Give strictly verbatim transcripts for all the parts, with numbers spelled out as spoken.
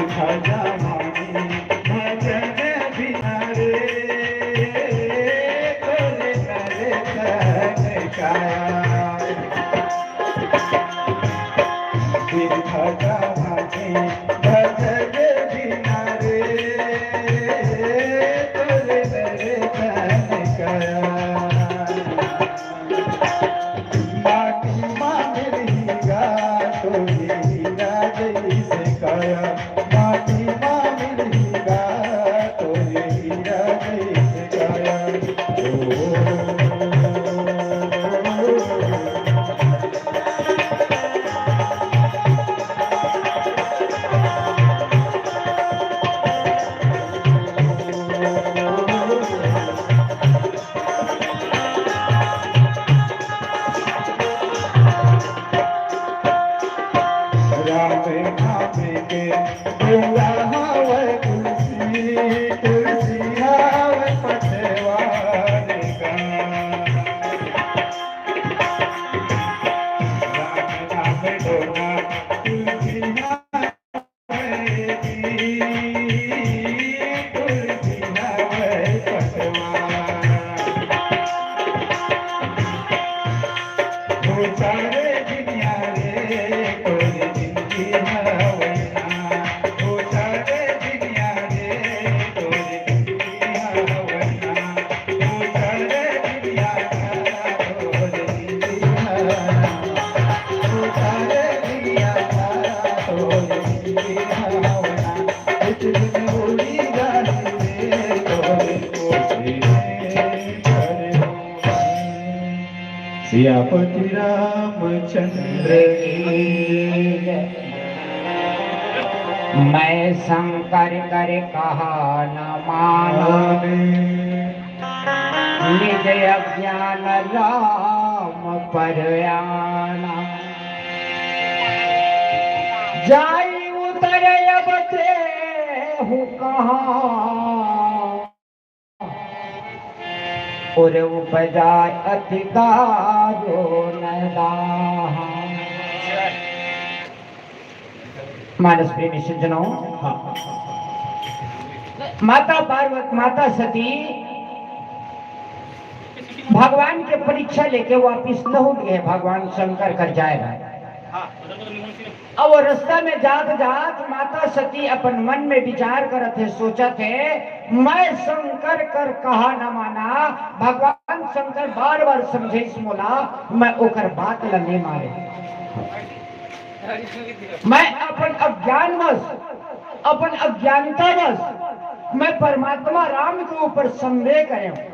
भजन बिना रे तोरे नरे तन काया। बिरथा जहानी भजन बिना रे, तोरे दर्शन करा। माटी मा मिलही गा, तोरे हीरा जैसे काया। माटी मा मिलही गा, तोरे हीरा जैसे काया। राम नाम के डोला हवै तुलसी, तुलसी हवै पतवार का। राम नाम डोला तुलसी हवै जी, तुलसी हवै पतवार। ओ सारे दुनिया रे, तोरे जिंदगी हवै ना। ओ सारे दुनिया रे, तोरे जिंदगी हवै ना। ओ सारे दुनिया रे, तोरे जिंदगी हवै ना। ओ सारे दुनिया रे, तोरे जिंदगी हवै ना। एक दिन उड़ी जाही रे, तोरे कोसी में करे। सियापति रामचंद्र की जय। मैं शंकर कर कहा न माना, निज अज्ञान राम पर आना। जाई उतर अब तेहु कहाँ, और उपजा अति दारुण दाह। मानस प्रेमी सज्जनों, माता पार्वती, माता सती भगवान के परीक्षा लेके वापिस लहुट गए भगवान शंकर कर जाए भाई। अब वो रास्ता में जात जात माता सती अपन मन में विचार करत हे, सोचत हे, मैं शंकर कर कहा न माना। भगवान शंकर बार बार समझाइस मोला, मैं ओकर बात ला नहीं माने। मैं अपन अज्ञानवश, अपन अज्ञानतावश मैं परमात्मा राम के ऊपर संदेह करे हूँ।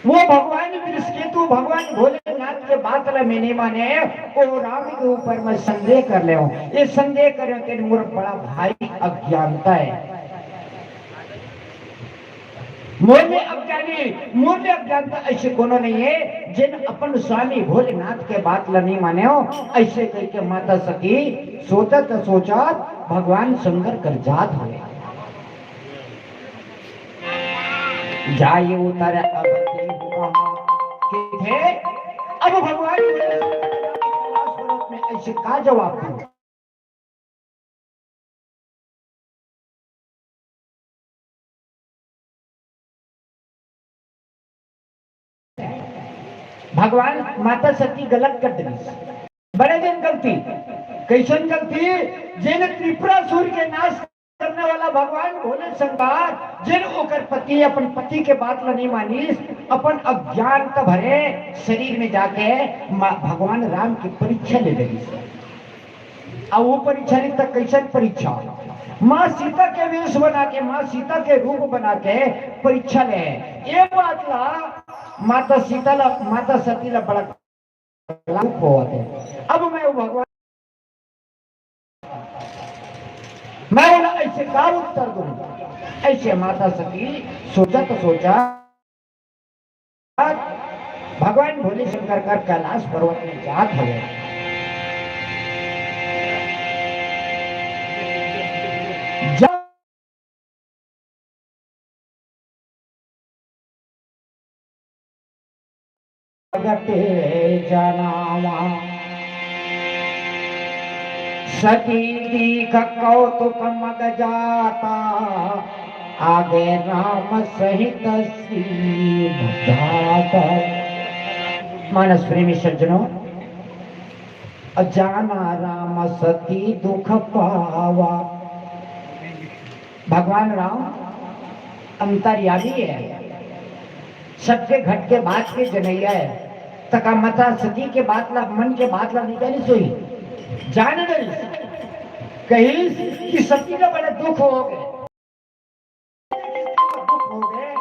वो भगवान वृषकेतु, भगवान भोलेनाथ के बात ला मैं नहीं माने, वो राम के ऊपर मैं संदेह कर ले हूँ। ये संदेह करे हूँ, तेरे मोर बड़ा भारी अज्ञानता है। मोर ले अज्ञानी, मोर ले अज्ञानता ऐसे कोनो नहीं है, जिन अपन स्वामी भोलेनाथ के बात ला नहीं माने हो। ऐसे करके माता सती सोचत सोचत भगवान शंकर कर जात हुए। जाई उतर अब देहु कहाँ। किथे? अब भगवान कैलाश पर्वत में ऐसे का जवाब दूं? भगवान माता सती गलत कर दिस। बड़े दिन गलती, कैसन गलती? जेन त्रिपुरासुर के नाश करने वाला भगवान भोले शंकर, जेन ओकर पति, अपन पति के बात ला नहीं मानिस, अपन अज्ञानता भरे शरीर में जाके मा-, भगवान राम की परीक्षा ले लेगी। अब वो परीक्षा नहीं, तक कैसन परीक्षा? माँ सीता के वेश बना के, माँ सीता के रूप बना के परीक्षा ले। ये बात ला माता सीता ला, माता सती ला बड़ा लागू होवत हे। अब मैं वो भगवान, मैं बोला, ऐसे का उत्तर दूं? ऐसे माता सती सोचत सोचत भगवान भोले शंकर कर कैलाश पर्वत में जात हवे। जब जगते जनावा। सती दीख कौतुक मग जाता, आगे राम सहित सीधाता। मानस प्रेमी सज्जनों, जाना राम सती दुख पावा। भगवान राम अंतर्यामी है, सबके घट के बात के जनैया है। त का माता सती के बात ला, मन के बात ला नहीं जानिस होही? जान डरिस। कहिस कि सती का बड़ा दुख हो गए, दुख हो गए,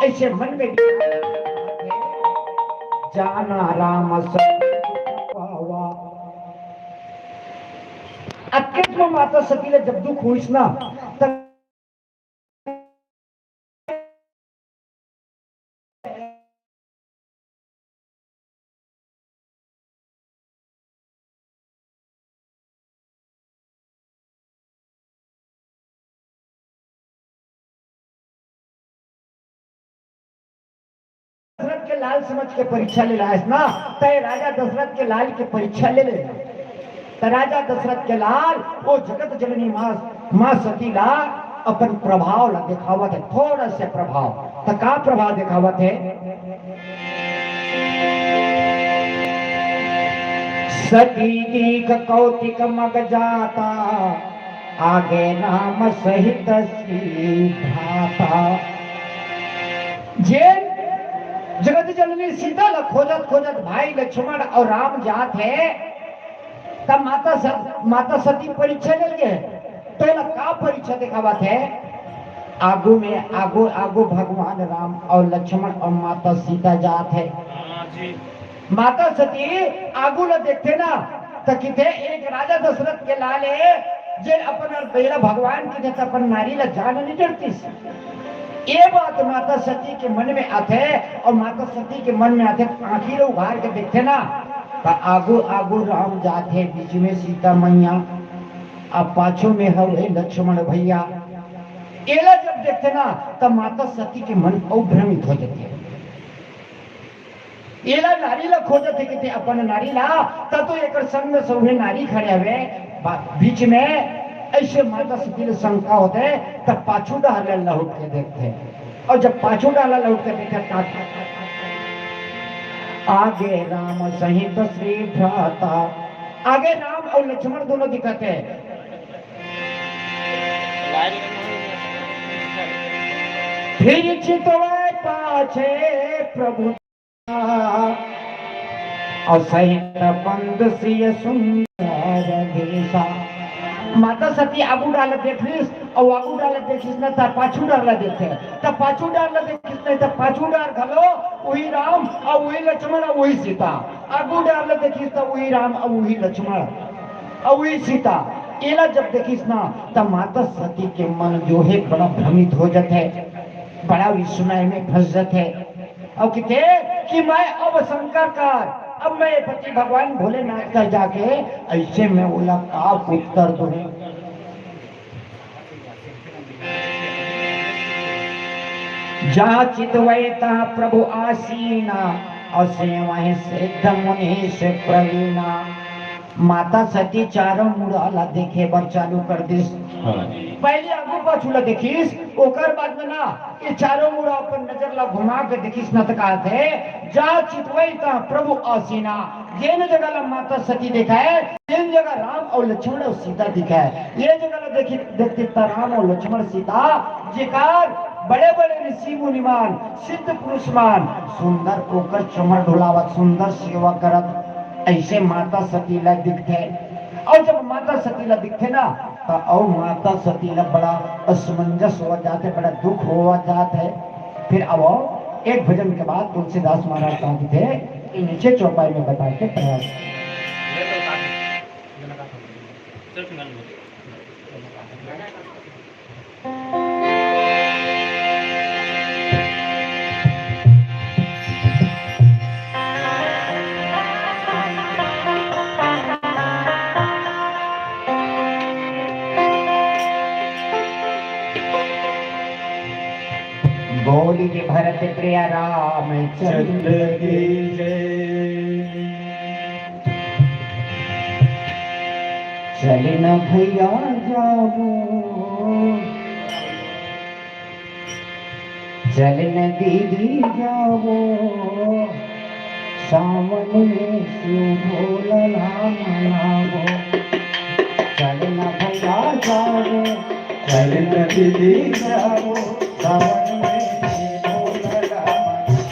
ऐसे मन में विचार, जाना राम सती दुख पावा। अतके में माता सती ला जब दुख होइस ना, तब दशरथ के लाल समझ के परीक्षा ले लायस ना, तय राजा दशरथ के लाल के परीक्षा ले लेना। त राजा दशरथ के लाल वो जगत जननी माँ, माँ सती ला अपन प्रभाव ला दिखावत है, थोड़ा से प्रभाव। त का प्रभाव दिखावत है? सती दीख कौतिक मग जाता, आगे राम सहित सीधाता। जेन जगत जननी सीता ला खोजत खोजत भाई लक्ष्मण और राम जात है, तब माता स-, माता सती परीक्षा ले लिए। तो ला का परीक्षा दिखावत है? आगू में, आगू, आगू भगवान राम और लक्ष्मण और माता सीता जात है। माता सती आगू ला देखथे ना, त किथे एक राजा दशरथ के लाल हे, जे अपन बेला भगवान किथे त अपन नारी ला जान नहीं डरतिस। ये बात माता सती के मन में आथे, और माता सती के मन में आथे, आँखी ला उघार के देखथे ना, त आगू आगू राम जाथे, बीच में सीता मैया, अब पाछू में हवे लक्ष्मण भैया। एला जब देखथे ना, त माता सती के मन अउ भ्रमित हो जाथे। एला नारी ला खोजत हे किथे अपन नारी ला, त तो एकर संग में सौहे नारी खड़े हवे बा-, बीच में। ऐसे माता सती ले शंका होथे, त पाछू डहर ले लहुट के देखथे, और जब पाछू डहर ले लहुट के देखथे, त आगे राम सहित श्री भ्राता, आगे राम और लक्ष्मण दोनों दिखत हे। फिर चितवे पाछे प्रभु और सहित बंद सिय सुंदर भेसा। माता सती आगू डार ला देखिस, और आगू डार ला देखिस न, त पाछू डार ला देखथे, त पाछू डार ला देखिस नहीं, त पाछू डार घलो वही राम, और वही लक्ष्मण, और वही सीता। आगू डार ला देखिस, त वही राम, और वही लक्ष्मण, और वही सीता। एला जब देखिस ना, त माता सती के मन जो है बड़ा भ्रमित हो जात है, बड़ा विस्मय में फंस जात है। और किथे कि मैं अब शंका कर, अब मैं पति भगवान भोलेनाथ कर जाके ऐसे में ओला का उत्तर दूं। जहाँ चितवै तहाँ प्रभु आसीना, और सेवै सिद्ध मुनीश प्रवीणा। माता सती चारों मुड़ा ला देखे बर चालू कर दिस। हाँ। पहले आगू पाछू ला देखिस, ओकर बाद में ना, ये चारों मुड़ा अपन नजर ला घुमा के देखिस न, त कहत हे, "जा चितवै तहाँ प्रभु आसीना।" जेन जगह ला माता सती देखा है, तेन जगह राम और लक्ष्मण और सीता दिखा है। ये जगह ला देखी, देखती त राम और लक्ष्मण सीता, जेकर बड़े-बड़े ऋषि मुनिमान, सिद्ध पुरुषमान, सुंदर ओकर चमर डोलावत, सुंदर सेवा करत, ऐसे माता सती ला दिखथे। और जब माता सती ला दिखथे ना, त और माता सती ला बड़ा असमंजस हो जाथे, बड़ा दुख हो जात है। फिर अब एक भजन के बाद तुलसीदास महाराज कहा थे, नीचे चौपाई में बता के प्रयास। बोल के भरत प्रिय रामचंद्र की जय। चल न भैया जाबो, चल न दीदी जाबो, सावन में शिव भोला ला मनाबो। चल न भैया जाबो, चल न दीदी जाबो, सावन में शिव भोला ला मनाबो।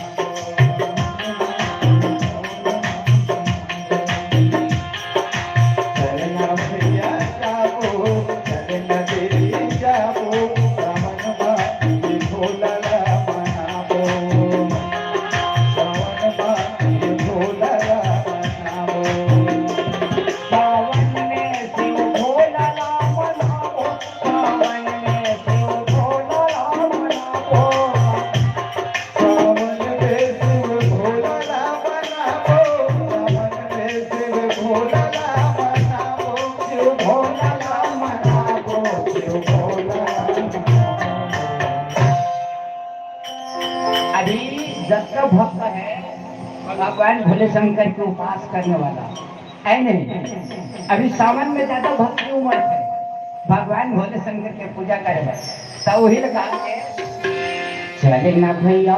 अभी जतका भक्त है भगवान भोले शंकर के उपास करने वाला है नहीं, अभी सावन में ज्यादा भक्त की उमर है भगवान भोले शंकर के पूजा करे है, तो वही लगा के चल ना भैया।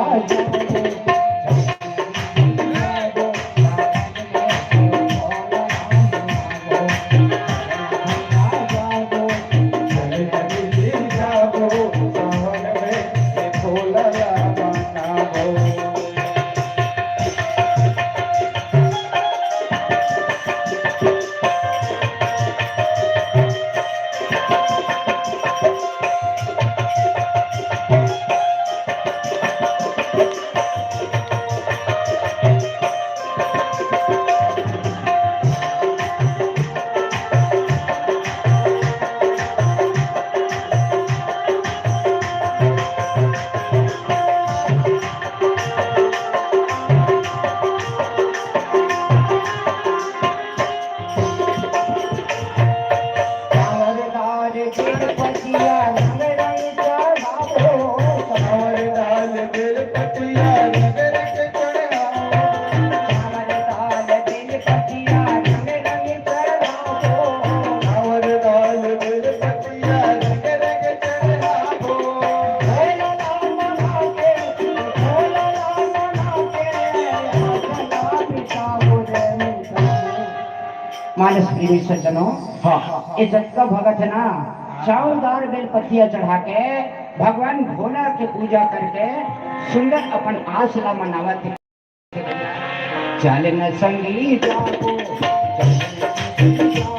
मानस प्रेमी सज्जनों, हाँ। ये जतका भगत है ना, चाउर दाल बेल पत्तिया चढ़ा के भगवान भोला के पूजा करके सुंदर अपन आस ला मनावत हे। चल न संगी जाबो, चल न संगी जाबो।